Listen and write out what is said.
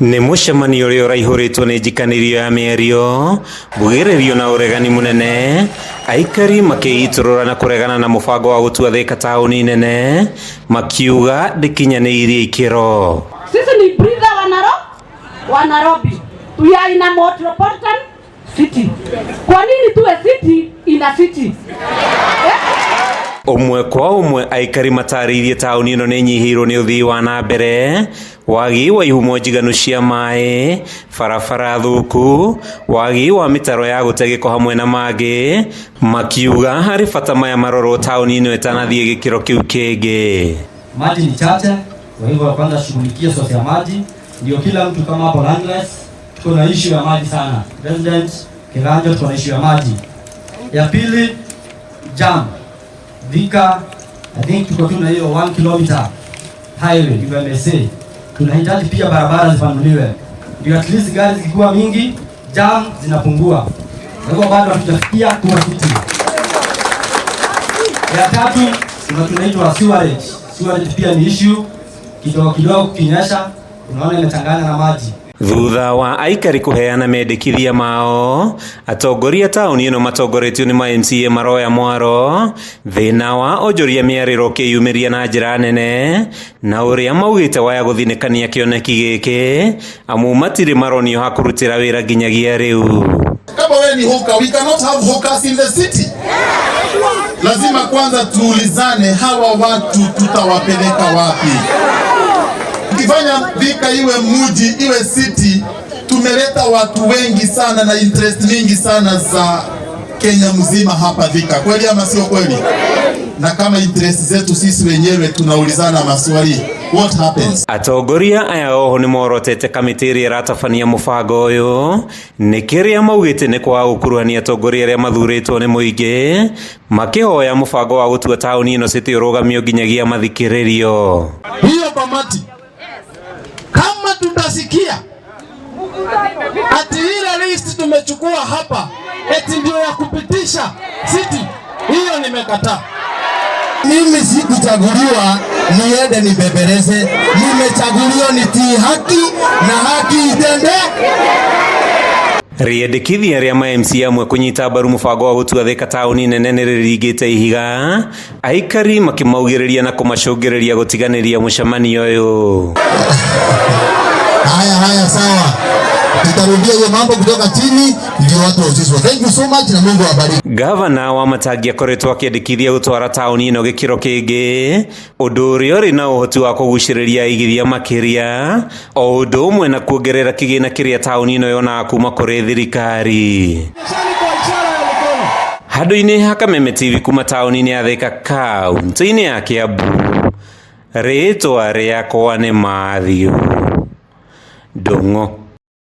Nĩ mũcemanio ũrĩa ũraihũrĩtwo nĩ njikanĩrio ya mĩario, mbugĩrĩrio na ũregani mũnene, aikari makĩitũrũra na kũregana na mũbango wa gũtua Thika taũni nene, makiuga ndĩkinyanĩirie ikĩro. Sisi ni breather wa Nairobi, wa Nairobi. We are in a metropolitan city. Kwa nini tuwe city in a city? Ũmwe kwa ũmwe aikari matarĩirie taũni ĩno nĩ ĩnyihĩirwo nĩ ũthii wa na mbere, wagi wa ihumo njiganu cia maĩ, barabara thũku, wagi wa mĩtaro ya gũte gĩko hamwe na mangĩ, makiuga harĩ bata maya marorwo taũni ĩno ĩtanathiĩ gĩkĩro kĩu kĩngĩ. Maji ni chache, kwa hivyo kwanza shughulikie source ya maji, ndio kila mtu kama hapo landless, tuko na issue ya maji sana. Resident Kiganjo tuko na issue ya maji. Ya pili, jam Thika, I think tuko tu na hiyo 1 kilometer highway, if I may say. Tunahitaji pia barabara zipanuliwe, ndio at least gari zikikuwa mingi jam zinapungua. Kwa hivyo bado hatujafikia kuwa city. Ya tatu kuna tunaitwa sewerage. Sewerage pia ni issue, kidogo kidogo kukinyesha unaona imechanganya na maji. Thutha wa aikari kũheana mendekithia mao, atongoria taũni ĩno matongoretio nĩ ma MCA maroya mwaro, thĩna wa onjoria mĩarĩro ũkĩyumĩria na njĩra nene, na ũrĩa maugĩte waya gũthinĩkania kĩoneki gĩkĩ, amu matirĩ maronio ha kũrutĩra wĩra nginyagia rĩu. Kama wewe ni hawker, we cannot have hawkers in the city. Lazima kwanza tuulizane hawa watu tutawapeleka wapi? Ukifanya Thika iwe mji iwe city, tumeleta watu wengi sana na interest mingi sana za Kenya mzima hapa Thika, kweli ama sio kweli? Na kama interest zetu sisi wenyewe tunaulizana maswali, what happens? Atongoria aya oho nĩ morotete kamĩtĩ ĩrĩa ĩratabania mũbango ũyũ nĩ kĩrĩa maugĩte nĩ kwaga gũkuruhania atongoria arĩa mathurĩtwo nĩ mũingĩ, makĩhoya mũbango wa gũtua taũni ĩno city ũrũgamio nginyagia mathikĩrĩrio. Hiyo kamati kama tutasikia ati ile list tumechukua hapa eti ndio ya kupitisha city, hiyo nimekataa. Mimi sikuchaguliwa niende nibembeleze, nimechaguliwa nitii haki na haki itende. Rĩendekithia rĩa ma MCA amwe kũnyita mbaru mũbango wa gũtua Thika taũni nene nĩ rĩringĩte ihiga, aikari makĩmaugĩrĩria na kũmacũngĩrĩria gũtiganĩria mũcemanio ũyũ. Haya haya, sawa, tutarudia hiyo mambo kutoka chini ndio watu wahusishwe. Thank you so much na Mungu awabariki. Gavana wa Matangi akoretwo akĩendekithia gũtwara taũni ĩno gĩkĩro kĩngĩ, ũndũ ũrĩa ũrĩ na ũhoti wa kũgucĩrĩria aigithia makĩria, o ũndũ ũmwe na kuongerera kĩgĩna kĩrĩa taũni ĩno yonaga kuma kũrĩ thirikari. Handũ-inĩ ha Kameme TV kuma taũni-inĩ ya Thika kaũntĩ-inĩ ya Kiambu, rĩtwa rĩakwa nĩ Matthew Ndung'u.